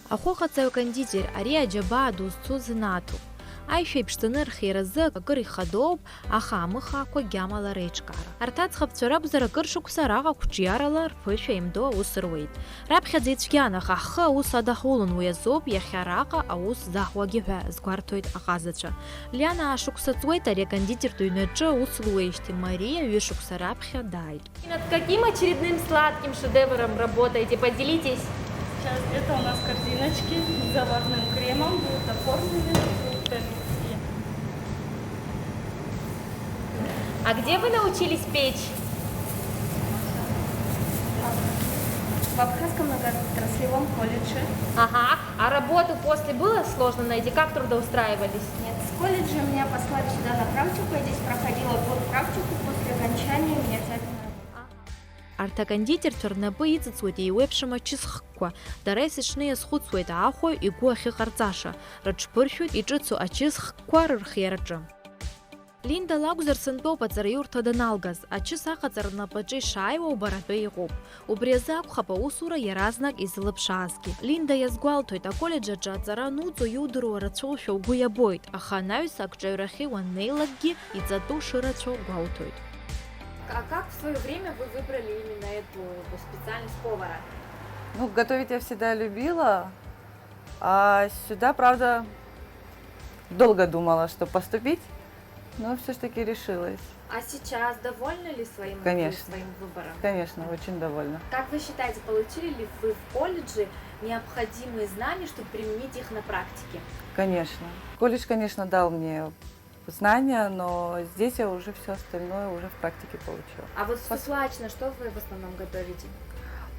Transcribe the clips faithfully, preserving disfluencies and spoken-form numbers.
Ахәыҟаҵаҩ-кондитер, ари аџьабаа ду зцу занааҭуп. Аишәа иԥшӡаны архиаразы акыр ихадоуп, аха амыхаақәа гьамала реиҿкаара. Арҭ аӡӷабцәа ракәзар, акыр шықәса араҟа қәҿиарала рԥышәа еимдо аус руеит. Раԥхьаӡа ицәгьан, аха ҳхы аус адаҳулон, уи азоуп иахьа араҟа аус заҳуагьы ҳәа азгәарҭоит аҟазацәа. Лиана ашықәса ҵуеит ари акондитертә ҩнаҿы аус луеижьҭеи, Мариа ҩышықәса раԥхьа дааит. И над каким очередным сладким шедевром работаете? Поделитесь. Сейчас это у нас корзиночки с заварным кремом, будут оформлены фруктами. А где вы научились печь? В Абхазском многоотраслевом колледже. Ага. А работу после было сложно найти? Как трудоустраивались? Нет, с колледжа меня послали сюда на практику. Я здесь проходила год практику. После окончания меня взяли на работу. Арҭ акондитерцәа рнапы иҵыҵуеит еиуеиԥшым ачысхкқәа. Дара есыҽны иазхәыцуеит аахәаҩ игәы ахьыҟарҵаша, рыҽԥыршәоит иҿыцу ачысхкқәа рырхиараҿы. Линда лакәзар сынтәоуп аҵараиурҭа даналгаз. Ачыс аҟаҵара лнапаҿы ишааиуа убаратәы иҟоуп. Убри азы акәхап аусура иаразнак изылыԥшаазгьы. Линда иазгәалҭоит, аколлеџь аҿы аҵара ануҵо иудыруа рацәоушәа угәы иабоит, аха анаҩс акҿаҩрахьы уаннеилакгьы иҵатәу шырацәоу гәалҭоит. А как в своё время вы выбрали именно эту специальность повара? Ну, готовить я всегда любила, а сюда, правда, долго думала, что поступить, но всё ж таки решилась. А сейчас довольны ли своим, Конечно. своим выбором? Конечно, очень довольна. Как вы считаете, получили ли вы в колледже необходимые знания, чтобы применить их на практике? Конечно. Колледж, конечно, дал мне знания, но здесь я уже всё остальное уже в практике получила. А вот Пос- суфлачно, что вы в основном готовите?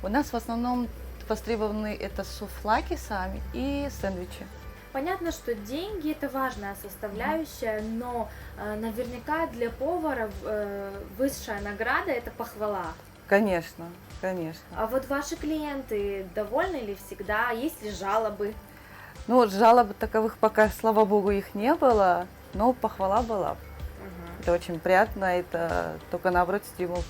У нас в основном востребованы это суфлаки сами и сэндвичи. Понятно, что деньги — это важная составляющая, но, э, наверняка для повара, э, высшая награда — это похвала. Конечно, конечно. А вот ваши клиенты довольны ли всегда? Есть ли жалобы? Ну, вот жалоб таковых пока, слава богу, их не было, но похвала была. Мгм. Это очень приятно, это только наоборот стимул.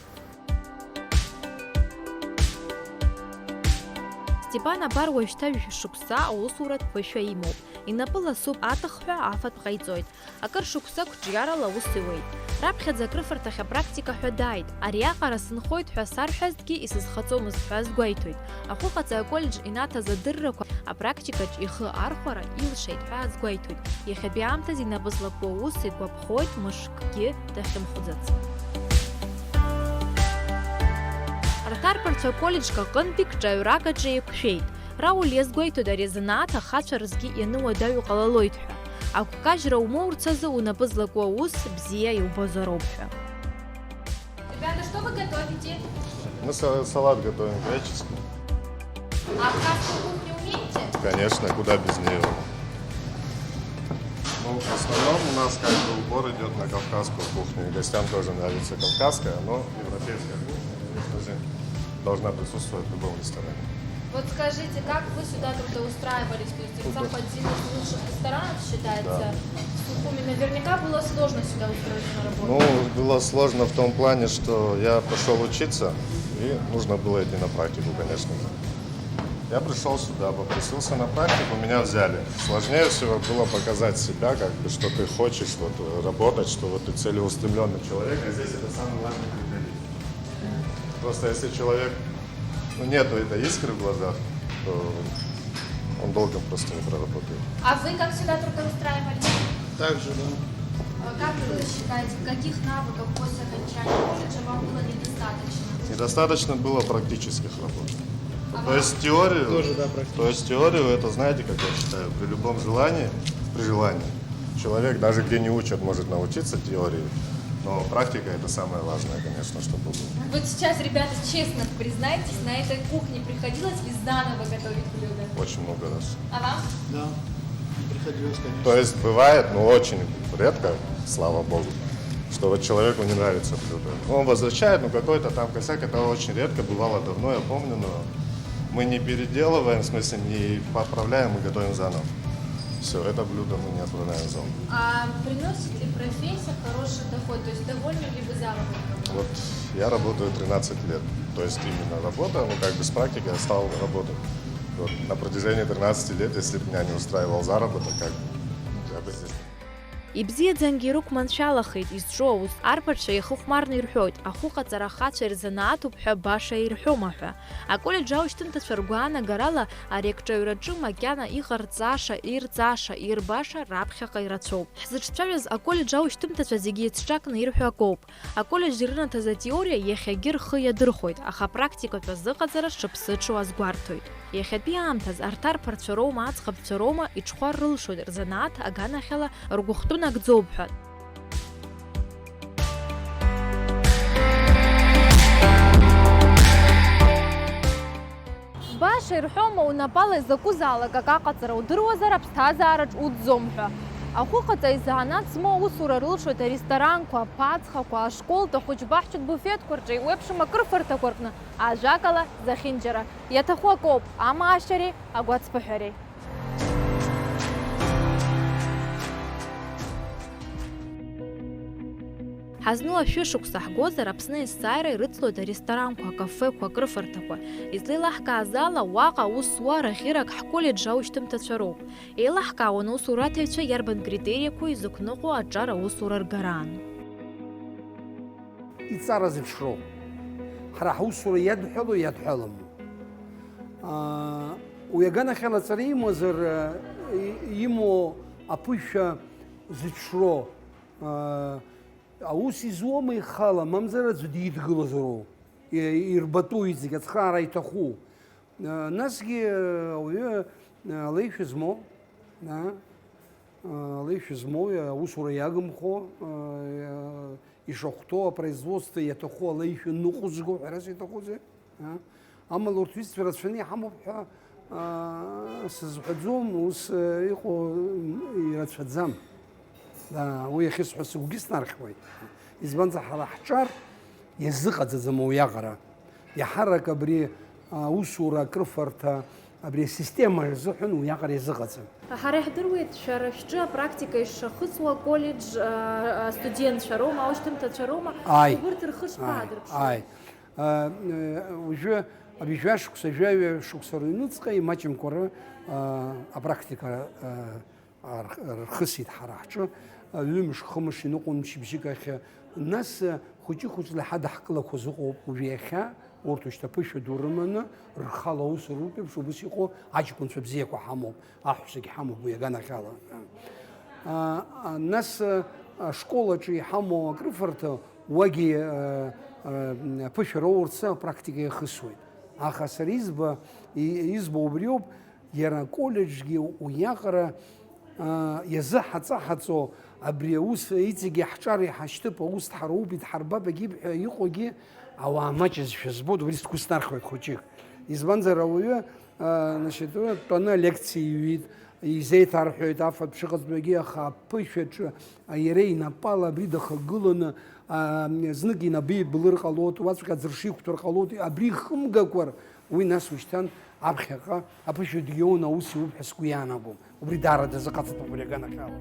Степан абар уажәшьҭа шықәса аусуратә ԥышәа имоуп. Инапы ласуп аҭыхҳәа афатә ҟаиҵоит. Акыр шықәса қәҿиарала аус иуеит. Раԥхьаӡа акрыфарҭахь апрактика ҳәа дааит. Ариаҟара сынхоит ҳәа сарҳәазҭгьы исызхаҵомызт ҳәа азгәеиҭоит. Ахәыҟаҵаҩ аколлеџь инаҭаз адыррақәа апрактикаҿ ихы архәара илшеит ҳәа азгәеиҭоит. Иахьатәи аамҭазы инапы злаку аус игәаԥхоит мышкгьы дахьымхәӡац. Арҭ арԥарцәа аколлеџьк аҟынтәи кҿаҩрак аҿы еиқәшәеит. Рауль иазгәеиҭоит ари азанааҭ ахацәа рзгьы иануадаҩу ҟалалоит ҳәа. Агәкажьра умоурц азы унапы злаку аус бзиа иубозароуп ҳәа. Ребята, что вы готовите? Мы са- салат готовим греческий. А абхазскую кухню умеете? Конечно, куда без нее? Ну, в основном у нас как бы упор идет на кавказскую кухню. И гостям тоже нравится кавказская, но европейская кухня, конечно же, должна присутствовать в любом ресторане. Вот скажите, как вы сюда трудоустраивались? То есть Ицап один из лучших ресторанов считается Да. в Сухуми. Наверняка было сложно сюда устроиться на работу. Ну, было сложно в том плане, что я пошёл учиться, и нужно было идти на практику, конечно же. Я пришёл сюда, попросился на практику, меня взяли. Сложнее всего было показать себя, как бы, что ты хочешь, вот, э, работать, что вот ты целеустремлённый человек, а здесь это самый важный критерий. Просто если человек, ну, нету этой искры в глазах, то он долго просто не проработает. А вы как сюда трудоустраивались? Так же, да. А как вы считаете, каких навыков после окончания колледжа вам было недостаточно? Недостаточно было практических работ. Ага. То есть теорию, Тоже, да, практически. то есть теорию, это, знаете, как я считаю, при любом желании, при желании, человек, даже где не учат, может научиться теории, но практика — это самое важное, конечно, чтобы было. Вот сейчас, ребята, честно признайтесь, на этой кухне приходилось ли заново готовить блюда? Очень много раз. А вам? Да, приходилось, конечно. То есть бывает, но очень редко, слава богу, что вот человеку не нравится блюдо. Ну, он возвращает, ну, какой-то там косяк, это очень редко, бывало давно, я помню, но мы не переделываем, в смысле, не поправляем, мы готовим заново. Всё, это блюдо мы не отправляем в зал. А приносит ли профессия хороший доход? То есть довольны ли вы заработком? Вот я работаю тринадцать лет, то есть именно работа, ну, как бы с практикой я стал работать. Вот на протяжении тринадцати лет, если бы меня не устраивал заработок, как бы, я бы здесь Ибзиаӡангьы ирықәманшәалахеит изҿу аус. Арԥарцәа иахыхәмарны ирҳәоит, ахәыҟаҵара ахацәа ирзанааҭуп ҳәа баша ирҳәома ҳәа. Аколлеџь аушьҭымҭацәа ргәаанагарала, ари акҿаҩраҿы макьана иҟарҵаша, ирҵаша, ирбаша раԥхьаҟа ирацәоуп. Ҳзыҿцәажәаз аколлеџь аушьҭымҭацәа зегьы еицҿакны ирҳәо акоуп. Аколлеџь рынаҭаз атеориа иахьагьы рхы иадырхәоит, аха апрактикатә азыҟаҵара шыԥсыҽу азгәарҭоит. Иахьатәи аамҭаз арҭ арԥарцәа роума, аӡӷабцәа роума иҽхәар рылшоит рзанааҭ аганахьала ргәыхәтәы нагӡоуп ҳәа. Баша ирҳәома, унапала изакәызаалак акы аҟаҵара удыруазар, аԥсҭазаараҿ уӡӡом ҳәа? Ахәыҟаҵаҩ занааҭ змоу аусура рылшоит аресторанқәа, аԥацхақәа, ашколтә, ахәыҷбаҳчатә буфетқәа рҿы, еиуеиԥшым акрыфарҭақәа рҟны, ажәакала, зехьынџьара. Иаҭаху акоуп, амаашьареи агәацԥыҳәареи. Ҳазну ашәышықәса ҳгозар, Аԥсны есааира ирыцлоит аресторанқәа, акафеқәа, акрыфарҭақәа. Излеилаҳкааз ала, уаҟа аус зуа рахьырак ҳколлеџь аушьҭымҭацәа роуп. Еилаҳкаауан аусураҭаҩцәа иарбан критериақәоу изықәныҟәо аҿар аусура ргараан. Иҵара зыҽроу. Ҳара ҳусура иадҳәалоу иадҳәаламу? Аа, уи аганахьала аҵара имазар, а, и-, имоу аԥышәа зыҽроу, аа, аус изуоума ихала, мамзар аӡәы дидгылозароу, и-, ирбатәу иҵегь ацхраара иҭаху? Насгьы ауаҩы алеишәа змоу, алеишәа змоу, аусура иагымхо, ишахәҭоу, апроизводство иаҭаху алеишәа ныҟәызго, ҳәарас иаҭахузеи? Амала урҭ ҩызцәа рацәаны иҳамоуп ҳәа сызҳәаӡом, ус иҟоу ирацәаӡам. Уи ахьысҳәо сыгәгьы снархьуеит. Избанзар, ҳара ҳҿар иазыҟаҵаӡам уиаҟара. Иаҳарак абри аусура акрыфарҭа, абри асистема рзыҳәан уиаҟара иазыҟаҵам. Ҳара иаҳдыруеит, шәара шәҿы апрактика ишахыҵуа аколлеџь астудентцәа роума, аушьҭымҭацәа роума, Ааи. Убырҭ рхы Ааи, шԥаадырԥшуеи? Ааи. Уажәы абри жәа шықәса, жәаҩа шықәса рыҩнуҵҟа имаҷымкәа ры, апрактика рхысит ҳара ҳҿы, ҩымш-хымш иныҟәон мчыбжьык ахь, нас хәыҷы-хәыҷла иҳадаҳкылақәаз ыҟоуп уажәы иахьа, урҭ ушьҭа ԥышәа ду рыманы, рхала аус руп еиԥш, убыс иҟоу аҷкәынцәа бзиақәа ҳамоуп, аҳәсагь ҳамоуп уи аганахьала. Нас ашкол аҿы иҳамоу акрыфарҭа уагьы аԥышәа роурц апрактика иахысуеит. Аха сара избо, избо убриоуп, Иара аколлеџьгьы уиаҟара иазыҳаҵаҳаҵо, абри аус иҵегьы ҳҿар иҳашьҭып, аус дҳароуп, идҳарбап, егьип ҳәа иҟоугьы ауаа маҷызшәа збоит, убри сгәы снархьуеит хәыҷык. Избанзар, ауаҩы, значит, дтәаны алекциа иҩит, изеиҭарҳәоит афатә шыҟаҵатәугьы, аха аԥышәаҿы иара инапала абри дахагыланы, знык инапы еибылыр ҟалоит, уаҵәҟьа аӡыршы иқәтәар ҟалоит, абри ихымгакәар, уи нас ушьҭан аԥхьаҟа аԥышәа дгьоуны аус иуп ҳәа сгәы иаанагом. Убри даара дазыҟаҵатәуп уи аганахьала.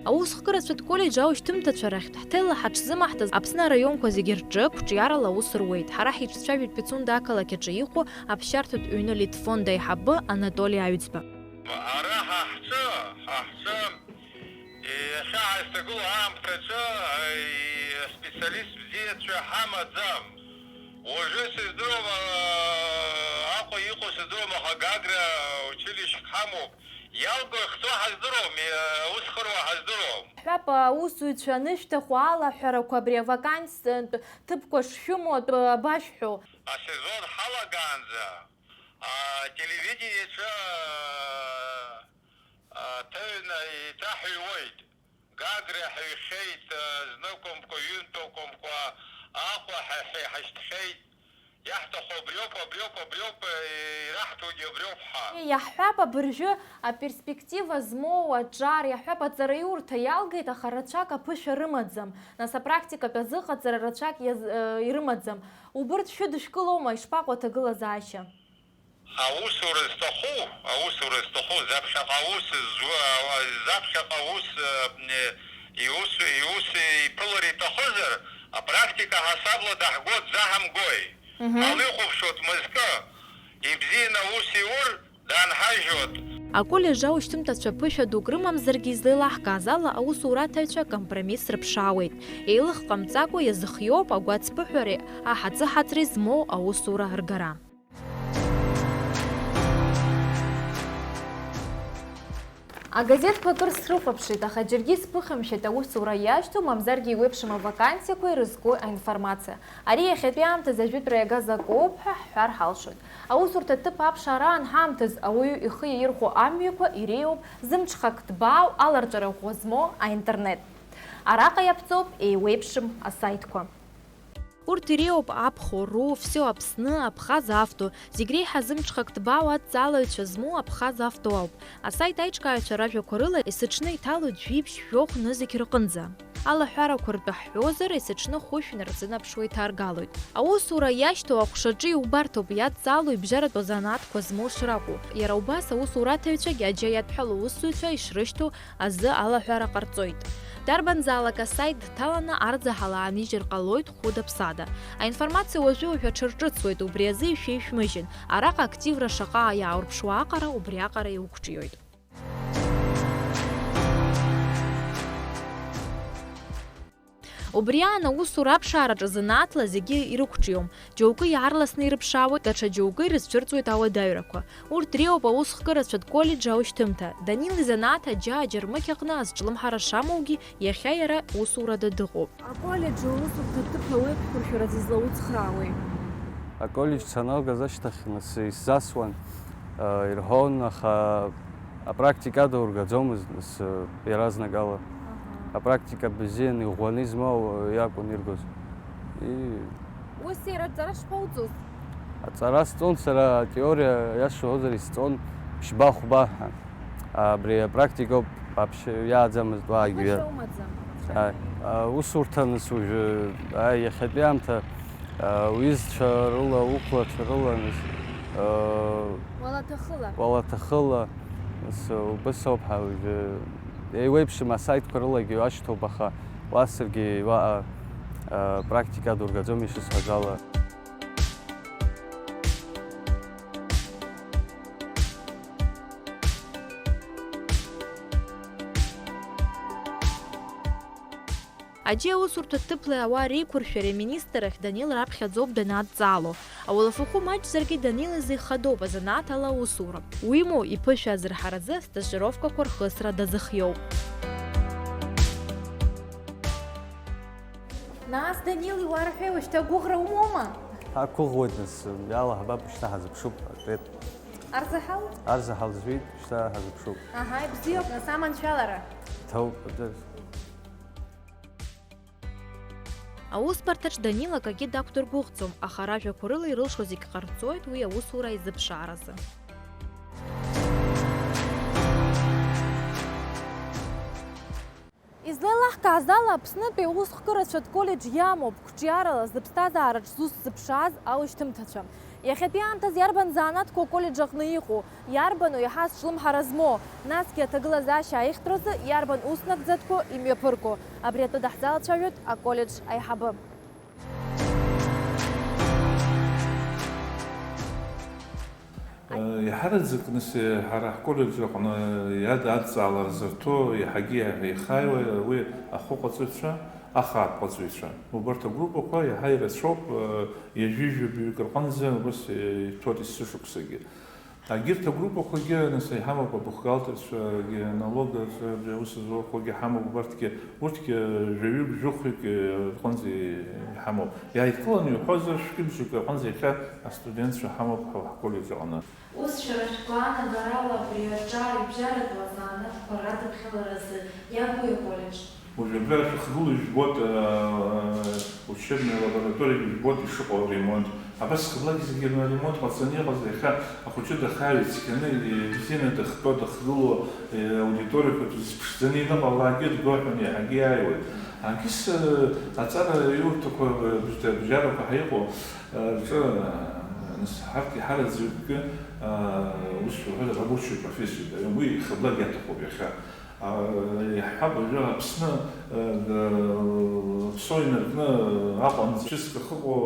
Аусхкырацәа дколлеџь аушьҭымҭацәа рахьтә ҳҭел ҳаҽзымаҳҭаз Аԥсны араионқәа зегьы рҿы қәҿиарала аус руеит. Ҳара ҳиҿцәажәеит Пицунда ақалақь аҿы иҟоу аԥсшьарҭатә ҩны Литфонд аиҳабы Анатоли Аҩӡба. Ара ҳа ҳҿы, ҳа ҳҿы, иахьа ҳазҭагылоу аамҭаҿы, специалист бзиацәа ҳамаӡам. Уажәы сыздыруам, Аҟәа иҟоу сыздыруам, аха Гагра училищек ҳамоуп. Иалго ихҵәо ҳаздыруам, аус хыруа ҳаздыруам. Ҳҳәап, аусзуҩцәа анышәҭаху алаҳәарақәа абри авакансиатә ҭыԥқәа шшәымоу атәы абашәҳәо? Асезон ҳалагаанӡа ателевидениеҿы аҭыҩны еиҭаҳҩуеит. Гагра ҳаҩхьеит, зныкәымкәа, ҩынтәыкәымкәа, Аҟәа ҳа-, ҳа-, ҳашьҭхьеит. Иаҳҭаху абриоуп, абриоуп, абриоуп, ираҳҭогьы абриоуп ҳәа. Иаҳҳәап, абыржәы аперспектива змоу аҿар, иаҳҳәап, аҵараиурҭа иалгеит, аха рацәак аԥышәа рымаӡам. Нас апрактикатә азыҟаҵара рацәак иаз-, э, ирымаӡам. Убырҭ шәыдышәкылома, ишԥаҟоу аҭагылазаашьа? Аусура зҭаху, аусура зҭаху, заԥхьаҟа аус зу-, а-, заԥхьаҟа аус, э, иус, иус иԥылар иҭахызар, апрактика ҳасабла даҳго дзаҳамгои? Мгм. Ҳалихәаԥшуеит мызкы. Ибзианы аус иур, данҳажьуеит. Аколлеџь аушьҭымҭацәа ԥышәа дук рымамзаргьы, излеилаҳкааз ала, аусураҭаҩцәа акомпромисс рыԥшаауеит. Еилых ҟамҵакәа иазыхиоуп агәацԥыҳәареи аҳаҵыҳаҵреи змоу аусура ргара. Агазеҭқәа акыр срыхәаԥшит, аха џьаргьы исԥыхьамшәеит аусура иашьҭоу, мамзаргьы еиуеиԥшым авакансиақәа ирызку аинформациа. Ари иахьатәи аамҭазы ажәытәра иагаз акоуп ҳәа ҳҳәар ҳалшоит. Аусурҭа ҭыԥ аԥшаара аан ҳаамҭаз ауаҩы ихы иаирхәо амҩақәа иреиуоуп зымҽхак ҭбаау аларҵәара ӷәӷәа змоу аинтернет. Араҟа иаԥҵоуп еиуеиԥшым асаитқәа. Урҭ иреиуоуп Аԥхо ру, Всё Аԥсны, Абхаз авто, зегь реиҳа зымҽхак ҭбаау адҵаалаҩцәа змоу Абхаз авто ауп. Асайт аиҿкааҩцәа ражәақәа рыла есыҽны иҭалоит жәибжь, жәохә нызқь рҟынӡа. Алаҳәарақәа ртәы ҳҳәозар, есыҽны хәышә инарзынаԥшуа иҭаргалоит. Аусура иашьҭоу аҟәшаҿы иубарҭоуп, иадҵаалоу ибжьаратәу азанааҭқәа змоу шракәу. Иара убас аусураҭаҩцәагьы аџьа иадҳәалоу аусзуҩцәа ишрышьҭоу азы алаҳәара ҟарҵоит. Дарбанзаалак асайт дҭаланы арзаҳал аанижьыр ҟалоит хәыда-ԥсада. Аинформациа уажәы-уажәы аҽарҿыцуеит, убри азы ишәеишәмыжьын. Араҟа активра шаҟа иааурԥшуа аҟара убриаҟара иуқәҿиоит. Убри аан аусура аԥшаараҿы занааҭла зегьы ирықәҿиом. Џьоукы иаарласны ирыԥшаауеит, даҽа џьоукы ирызцәырҵуеит ауадаҩрақәа. Урҭ дреиуоуп аусхкырацәа дколлеџь аушьҭымҭа. Данил изанааҭ аџьа аџьармыкьаҟны азҿлымҳара шамоугьы, иахьа иара усурада дыҟоуп. Аколлеџь аусурҭа ҭыԥ ауеиқәыршәара зызлауцхраауеи? Аколлеџь саналгаз ашьҭахь, нас, исзасуан, э, ирҳәон, аха апрактика ада ургаӡомызт, нас, э, иаразнакала. Аха. Апрактика бзиан, иӷәӷәаны измоу, э, иакәын иргоз. И- Ус иара аҵара шԥауҵоз? Аҵара сҵон сара, атеориа, иашоу ҳәозар, исҵон ԥшьба-хәба ҳәа. Абри апрактикоуп вообще иааӡамызт уаагьы. Иԥышәа умаӡам. Ааи. А, усурҭа, нас, уажәы, ааи, иахьатәи аамҭа, а, уҩызцәа рыла, уқәлацәа рыла, нас, а, уалаҭахыла. Уалаҭахыла, нас, убыс ауп ҳәа уажәы. Еиуеиԥшым асаитқәа рылагьы иашьҭоуп, аха уа саргьы уаҟа, а, практика ду ргаӡом, ишысҳәаз ала. Аџьа аусурҭа ҭыԥла ауаа реиқәыршәара аминистрахь Данил раԥхьаӡоуп данадҵаало. Ауалафахәы маҷзаргьы Данил изы ихадоуп азанааҭ ала аусура. Уимоу, иԥышәа азырҳаразы астажировкақәа рхысра дазыхиоуп. Нас, Данил, иуарҳәеи, уажәшьҭа агәыӷра умоума? Ҳақәыӷәӷәоит, нас, иалаҳбап, шьҭа ҳазыԥшуп, акрет. Арзаҳал? Арзаҳал зҩит, шьҭа ҳазыԥшуп. Аҳа, ибзиоуп, нас, аманшәалара? Ҭоуп, аӡәыр. Аусбарҭаҿ Данил акагьы дақәдыргәыӷӡом, аха ражәақәа рыла ирылшо зегь ҟарҵоит уи аусура аизыԥшааразы. Излеилаҳкааз ала, Аԥснытәи аусхкырацәа дколлеџь иамоуп, қәҿиарала зыԥсҭазаараҿ зус зыԥшааз аушьҭымҭацәа. Иахьатәи аамҭазы иарбан занааҭқәоу аколлеџь аҟны иҟоу, иарбану иаҳа азҿлымҳара змоу, насгьы аҭагылазаашьа аихтәразы иарбан ус нагӡатәқәоу имҩаԥырго, абри атәы даҳзалацәажәоит аколлеџь аиҳабы. Еиҳараӡак, нас, ҳара ҳколлеџь аҟны иад-, адҵаалара зырҭо иаҳагьы иаҳа ихааиуа уи ахәыҟаҵаҩцәа, ахаатәҟаҵаҩцәа. Убарҭ агруппақәа иаҳа ирацәоуп, ҩажәи жәабаҩык рҟынӡа убас иҭәуеит есышықәсагьы. Егьырҭ агруппақәагьы, нас, иҳамоуп абухгалтерцәагьы, аналогаҿы аус зуақәагьы ҳамоуп, убарҭгьы, урҭгьы жәаҩык, жәохәҩык рҟынӡа иҳамоуп. Иааидкыланы иуҳәозар, шәкы-бжьык рҟынӡа иахьа астудентцәа ҳамоуп ҳа-, ҳколлеџь аҟны. Ус шәара шәгәаанагарала абри аҿар ибжьаратәу азанааҭқәа радыԥхьаларазы иагу аколлеџь? Уажәы абра шәыхгылоу ижәбоит, э, учебная лабораториагьы ижәбоит ишыҟоу аремонт. Абас хыблак зегьы аремонт ҟаҵаны иҟаз, иахьа ахәыҷы дахааит, цқьаны, ибзианы дахьтәоу, дахгылоу, э, аудиториақәа зыԥшӡаны иныҟәалаагьы дгәаҳәон, иаҳагьы иааиуеит. Егьыс, э, аҵара аиурҭақәа, э, бжь-, бжьарақәа ҳаиҟоу, э, рҿы, э, нас ҳарҭ иҳараӡакгьы, э, ус уҳәозар, рабочую профессию даҩым. Уи хыблак иаҭахуп иахьа. Иаҳҳәап, уажәы Аԥсны, э, Аԥсуа инаркны Аҟәа анӡа ԥшьыск ахьыҟоу,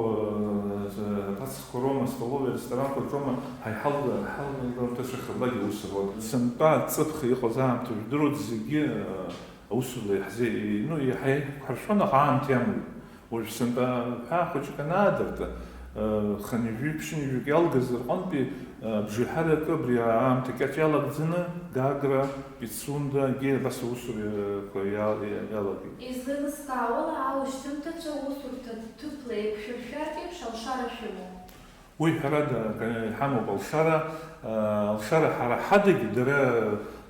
э, аԥацхқәа роума, астоловеи, аресторанқәа рҿоума ҳаиҳалга-, ҳаиҳалгамҭацәа хадагьы аус руан. Сынтәа ҵыԥх иҟаз аамҭа жәдыруеит, зегьы, э, аусура иаҳзеи-, ну, иаҳа-, иаҳқәҳаршәон, аха аамҭа иамоуит. Уажә сынтәа ҳәа хәыҷык анаадырт, э, хынҩажәи ԥшьынҩажәик иалгаз рҟынтәи, э, абжеиҳарак абри аамҭа кьаҿ иалагӡаны Гагра, Пицунда, егьи абас аусурақәа иа-, иа-, иалагеит. Излеилыскаауала, аушьҭымҭацәа усурҭа ҭыԥла еиқәшәыршәартә еиԥш алшара шәымоуп. Уи ҳәарада, ка-, иҳамоуп алшара, а, алшара ҳара ҳадагьы, дара,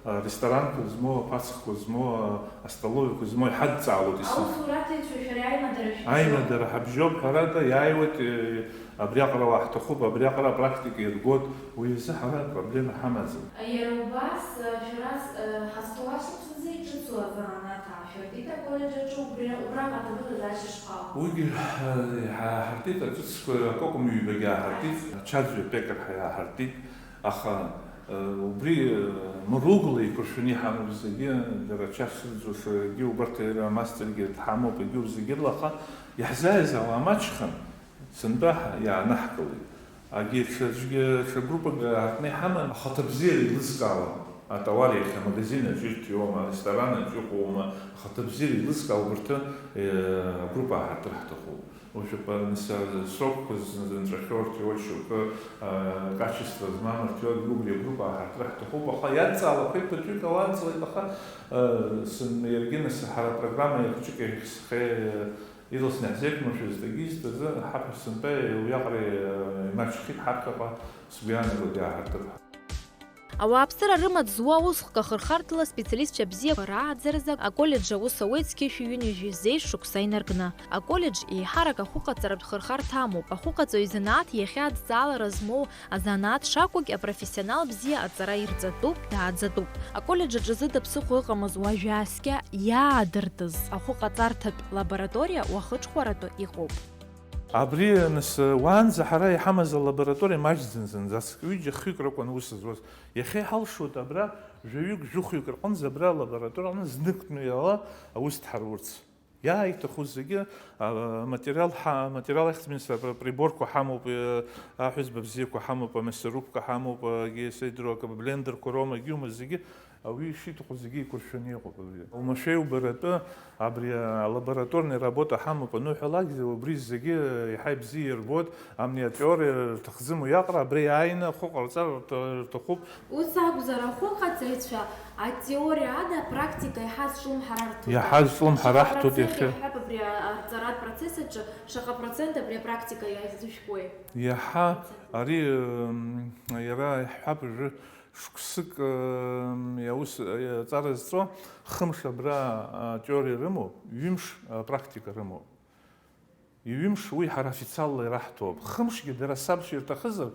а, ресторанқәа змоу, аԥацхқәа змоу, а, астоловиақәа змоу иҳадҵаалоит исымоу. Аусураҭаҩцәа шәара аимадара шәыбжьоуп? Аимадара ҳабжьоуп, ҳәарада, иааиуеит, э, абриаҟара уа ҳҭахуп, абриаҟара апрактика иргоит, уи азы ҳара проблема ҳамаӡам. Иара убас, а, шәара, а, ҳазҭоу ашықәсазы иҿыцу азанааҭ аашәыртит аколлеџь аҿы, убри, убраҟа аҭагылазаашьа шԥаҟоу? Уигьы, э, иҳа-, иаҳартит, аҿыцқәа акәакәам ҩбагьы ааҳартит, ачаӡҩа пекарҳәа иааҳартит, аха, э, убри, э, мыругла еиқәыршәаны иҳамоуп зегьы, дара ачашырӡуашагьы, убарҭ иара амастергьы дҳамоуп, егьиуп зегьы рыла, аха иаҳзааиз ауаа маҷхан, сынтәа ҳа-, иаанаҳкылеит. Агьи ҽаӡәгьы, ҽа группак аартны иҳаман, ахаҭа бзиара еилызкаауан. Атауар иахьа амагазин аҿы ирҭиуама, аресторан аҿы иҟоума, ахаҭа бзиара еилызкаауа убарҭ, э, агруппа ааҳартыр ҳҭахуп. Уажәы, па-, нас, срокқәа зынҵәахьоу рҭиуеит шьоукы, э, качество змам рҭиуеит, убри агруппа ааҳартыр ҳҭахуп, аха иадҵаалақәеит, ԥыҭҩык ауаа нҵлеит, аха, э, сын-, иаргьы нас ҳара апрограмма иахәҷык иахьсхе-, Ирласны иаҳзеиқәмыршәаз, дагьизтәыз, ҳаԥхьа сынтәа уиаҟара имаҷхеит, ҳаԥхьаҟа сгәы иаанагоит иааҳартыр ҳәа. Ауааԥсыра рымаҵ зуа усхк ахырхарҭала специалистцәа бзиақәа рааӡаразы аколлеџь аус ауеит зқьышәи ҩынҩажәи зеижә шықәса инаркны. Аколлеџь еиҳарак ахәыҟаҵаратә хырхарҭа амоуп. Ахәыҟаҵаҩ изанааҭ иахьа адҵаалара змоу азанааҭ шакәугь апрофессионал бзиа аҵара ирҵатәуп, дааӡатәуп. Аколлеџь аҿы зыда ԥсыхәа ыҟамыз уажәааскьа иаадыртыз ахәыҟаҵарҭатә лабораториа уахыҽхәаратәы иҟоуп. Абри, нас, уаанӡа ҳара иҳамаз алабораториа маҷӡан зынӡаск, ҩыџьа-хҩык ракәын аус зуаз. Иахьа иҳалшоит абра жәаҩык, жәохәҩык рҟынӡа абра алабораториа аҟны зныкны иала аус дҳарурц. Иааиҭаху зегьы, а, материал ҳа-, материал ахьӡ-минс априборқәа ҳамоуп, э, аҳәызба бзиақәа ҳамоуп, амясорубка ҳамоуп, егьи сеидроу акы, блендерқәа роума, егьиума, зегьы ауаҩы ишиҭаху зегьы еиқәыршәаны иҟоуп абри. Оумашәа иубаратәы абри алабораторный работа ҳамоуп ануҳәалакгьы, убри зегьы еиҳа ибзиа ирбоит, амни атеориа рҭахӡам уиаҟара, абра иааины ахәы ҟарҵар рҭ-, рҭахуп. Ус акәзар, ахәыҟаҵаҩцәа атеориа ада апрактика иаҳа зҿлымҳара рҭоит. Иаҳа зҿлымҳара ҳҭоит. Шаҟа процент иахьа. Иаҳҳәап, абри арҵаратә процесс аҿы шаҟа процент абри апрактика иазышәкуеи? Иаҳа ари, м, иара иаҳҳәап, жәы-, шықәсык, м, иаус, иаҵара зҵо, хымш абра атеориа рымоуп, ҩымш апрактика рымоуп. Ҩымш уи ҳара официалла ираҳҭоуп. Хымшгьы дара сабша ирҭахызар,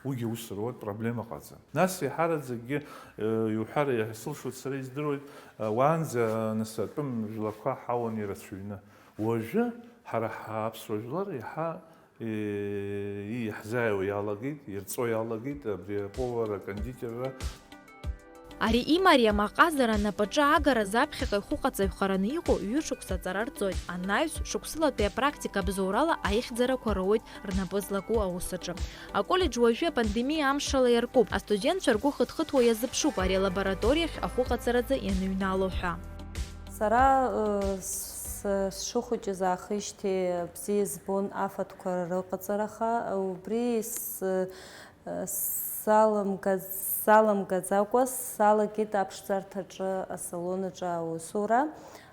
уигьы аус руеит, проблема ҟаҵам. Нас еиҳараӡакгьы, э, иуҳәар, иаҳ-, сылшоит, сара издыруеит, э, уаанӡа, нас, атәым жәлақәа ҳауан ирацәаҩны. Уажәы ҳара ҳаԥсуа жәлар иаҳа, э, иаҳзааиуа иалагеит, ирҵо иалагеит, абри аповара, акондитерра. Ари имариам аҟазара анапаҿы агара заԥхьаҟа ихәыҟаҵаҩхараны иҟоу ҩышықәса аҵара рҵоит, анаҩс шықәсылатәи апрактика абзоурала аихьӡарақәа роуеит рнапы злаку аус аҿы. Аколлеџь уажәы апандемиа амшала иаркуп, астудентцәа ргәы хыҭхыҭуа иазыԥшуп ари алабораториахь ахәыҟаҵаразы ианыҩнало ҳәа. Сара, э, с-, сшыхәыҷыз аахижьҭеи бзиа избон афатәқәа рыҟаҵараха, убри с-, Саламгаӡ-, саламгаӡакәа салагеит аԥшӡарҭаҿы асалон аҿы аусура,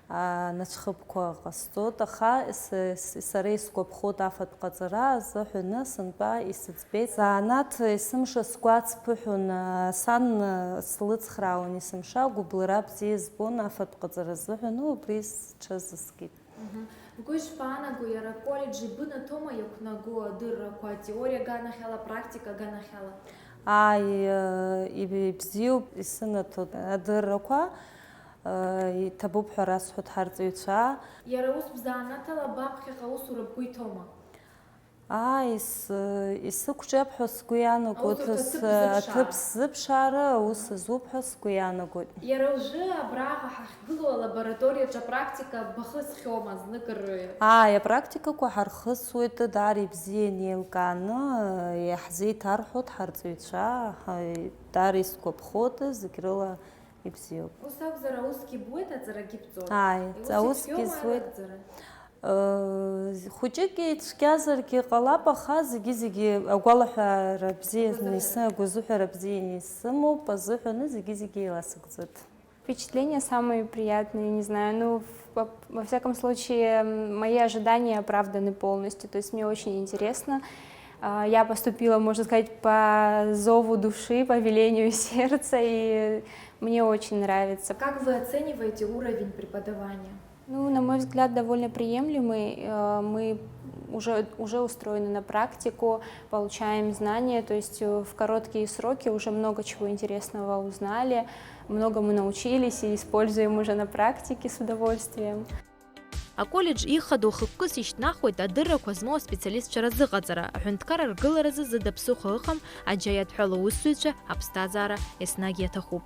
анацәхыԥқәа ҟасҵоит, аха с-, с-, сара исгәаԥхоит афатә ҟаҵара азыҳәаны сынтәа исыӡбеит. Занааҭ есымша сгәы ацԥыҳәон, сан слыцхраауан есымша, гәыблра бзиа збон афатә ҟаҵара азыҳәаны убри сҽазыскит. Мгм. Бгәы ишԥаанаго, иара аколлеџь ибынаҭома иақәнаго адыррақәа, атеориа аганахьала, апрактика аганахьала? Ааи, э, иб-, ибзиоуп исынаҭо адыррақәа, э, иҭабуп ҳәа расҳәоит ҳарҵаҩцәа. Иара ус бзанааҭала баԥхьаҟа аусура бгәы иҭоума? Ааи, ис-, исықәҿиап ҳәа сгәы иаанагоит, Аусурҭа ас-, аҭыԥ зыԥшаара. Аҭыԥ ззыԥшаара аус азуп ҳәа сгәы иаанагоит. Иара уажәы абраҟа ҳахьгылоу алабораториаҿы апрактика бахысхьоума зныкыр? Ааи, апрактикақәа ҳархысуеит, даара ибзианы еилкааны, иаҳзеиҭарҳәоит ҳарҵаҩцәа, ҳа-, даара исгәаԥхоит, зегь рыла ибзиоуп. Ус акәзар, аусгьы буеит, аҵарагьы бҵоит. Ааи, Иус аусгьы ибзиоума зуеит. Арыгӡара? Э, хәыҷык ицәгьазаргьы ҟалап, аха зегьы-зегьы агәалаҳәара бзиа Агәазыҳәара. Нисы-, агәазыҳәара бзиа исымоуп азыҳәаны зегьы-зегьы еиласыгӡоит. Впечатления самые приятные, не знаю, ну, в-, во, во всяком случае, м, мои ожидания оправданы полностью, то есть мне очень интересно. А, я поступила, можно сказать, по зову души, по велению сердца, и мне очень нравится. Как вы оцениваете уровень преподавания? Ну, на мой взгляд, довольно приемлемый. Э, мы уже, уже устроены на практику, получаем знания, то есть, э, в короткие сроки уже много чего интересного узнали, многому научились и используем уже на практике с удовольствием. Аколлеџь ихадоу хықәкыс ишьҭнахуеит адыррақәа змоу аспециалистцәа разыҟаҵара, аҳәынҭқар аргыларазы зыда ԥсыхәа ыҟам аџьаиатәҳәала аусзуҩцәа аԥсҭазаара еснагь иаҭахуп.